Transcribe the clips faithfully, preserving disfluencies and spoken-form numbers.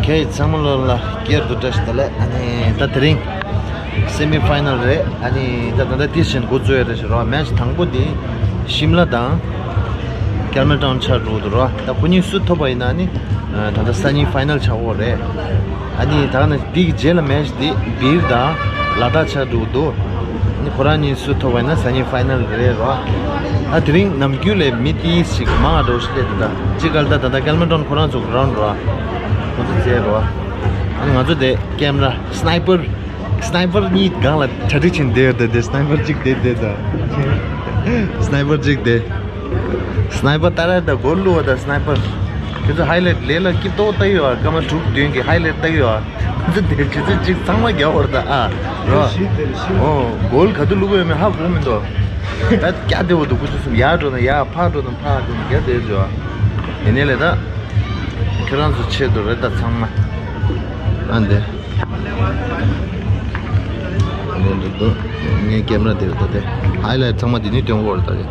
ཁྱེད་ཚང་མ་ལོ་ལ་བསྐྱར་དུ་བཀྲ་ཤིས་བདེ་ལེགས། ཨ་ནི་ད་དེ་རིང་སེ་མི་ཕའི་ནལ་རེད། ཨ་ནི་ད་ད་ལྟ་དེ་བཞིན་འགོ་བཙུགས་ཡ་རེད་ཤག་རོ། མེ་ཆི་དང་པོ་དེ་ཤིམ་ལ་དང་ཀལ་མན་ཊའུན་ཆགས་འགྲོ་འདུག་རོ། ད་ཁོ་གཉིས་སུ་ཐོབ་པ་ཡིན་ན་ནི་ད་ལྟ་སང་ཉིན་ཕའི་ནལ་ཆགས་འོ་རེད། ཨ་ནི་ད་ནི་དེ་གི་རྗེས་ལ་མེ་ཆི་དེ་སྦིར་དང་ལ་དྭགས་ཆགས་འགྲོ་འདུག་ཨ་ནི་ཁོ་རང་གཉིས་སུ་ཐོབ་པ་ཡིན་ན་སང་ཉིན་ཕའི་ནལ་རེད་རོ། ད་དེ་རིང་ནམ་རྒྱུན་ལས་མི་དེ་ཞིག་མང་བ་འགྲོ་ཤི་ལས་དེ་ད་ཅི་གལ་ད་ད་ད་ཀལ་མན་ཊའུན་ཁོ་རང་ཚོ་གི་རའུན་ཌི་རོ། ཁོ་ཚོ་རྗེས་རོ། ཨ་ནི་ང་ཚོ་དེ་ཀེམ་ར་སི་ནའི་པར། སི་ནའི་པར་གཉིས་སྒང་ལ་གྲ་སྒྲིག་བྱས་བསྡད་ཡོད། དེ་སི་ནའི་པར་གཅིག་དེ་དེ་དང་། སི་ནའི་པར་གཅིག་དེ། སི་ནའི་པར་ཏཱ་ར་དང་སྒོར་བླུགས་པ་དང་སི་ནའི་པར། ཁྱེད་ཚོ་ཧའི་ལའེ་ཊི་ལས་ལ་སྐྱིད་ཏོག་ལྟ་གི་ཡོད་ཨ། སྐར་མ་དྲུག་བདུན་གྱི་ཧའི་ལའེ་ཊི་ལྟ་གི་ཡོད་ཨ། ཁྱེད་ཚོ་དེ་ཁྱེད་ཚོ་གཅིག་ཚང་མ་རྒྱག་བར་ད་ཨ་རོ། ཨོ་གོལ་ག་དུས་བླུགས་ཡོད་མེད་ཧ་གོ་མི་འདུག་ད་སྐྱ་བདེ་བོ་འདུག་ཁོ་ཚོ་གསུམ་ཡར་འགྲོ་ན་ཡར་ཕར་འགྲོ་ན་ཕར་འགྲོ་ན་རྒྱ་བདེ་བོ་བྱོས་ཨ། ཡིན་ནའི་ལས་ད་ཁྱེད་རང་ཚོ་ཆེད་དུ་རེད་ད་ཚང་མ། ཨ་འདི། འདི་འདི་འདི། ངའི་ཀེམ་ར་དེ་རེད་ད་དེ། ཧའི་ལའེ་ཊི་ཚང་མ་འདི་ནས་སྟོན་གོ་རེད་ད་དེ།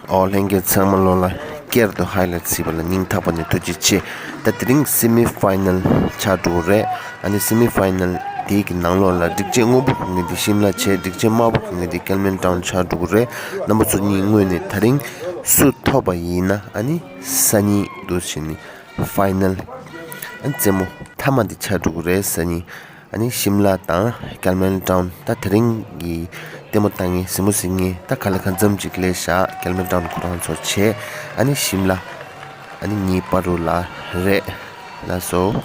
ཨོ་ལྷན་རྒྱས་ཚང་མ་ལོ་ལ་བསྐྱར་དུ་ཧའི་ལའེ་ཊི་གཟིགས་པ་ལ་སྙིང་ཐག་པ་ནས་ཐུགས་རྗེ་ཆེ། ད་དེ་རིང་སེ་མི་ཕའི་ནལ་ཆགས་འགྲོ་གི་རེད། ཨ་ནི་སེ་མི་ཕའི་ནལ་དེའི་གི་ནང་ལོགས་ལ་སྒྲིག་ཆས་སྔོན་པོ་གོན་མཁན་དེ་ཤིམ་ལ་བྱས། སྒྲིག་ཆས་དམར་པོ་གོན་མཁན་དེ་ཀལ་མན་ཊའུན་ཆགས་འགྲོ་གི་རེད། རྣམ་པ་ཚོ་གཉིས་དངོས་གནས་ད་རིང་སུ་ཐོབ་པ་ཡིན་ན་ཨ་ནི་སང་ཉིན་འདུག་བྱས་ནས་ཕའི་ནལ་ཨ་ནི་རྩེད་མོ་མཐའ་མ་དེ་ཆགས་འགྲོ་གི་རེད་སང་ཉིན། ཨ་ནི་ཤིམ་ལ་དང་ཀལ་མན་ཊའུན་ད་དེ་རིང་གི་ལྟད་མོ་ལྟ་མཁན་གཟིགས་མོ་གཟིགས་མཁན་ད་ག་ལེ་གང་འཚམ་ཅིག་སླེབས་ཤག་ཀལ་མན་ཊའུན་ཁོ་རང་ཚོ་བྱས། ཨ་ནི་ཤིམ་ལ་ཨ་ནི་གཉིས་བར་དུ་ལ་རེད་ལགས་སོ།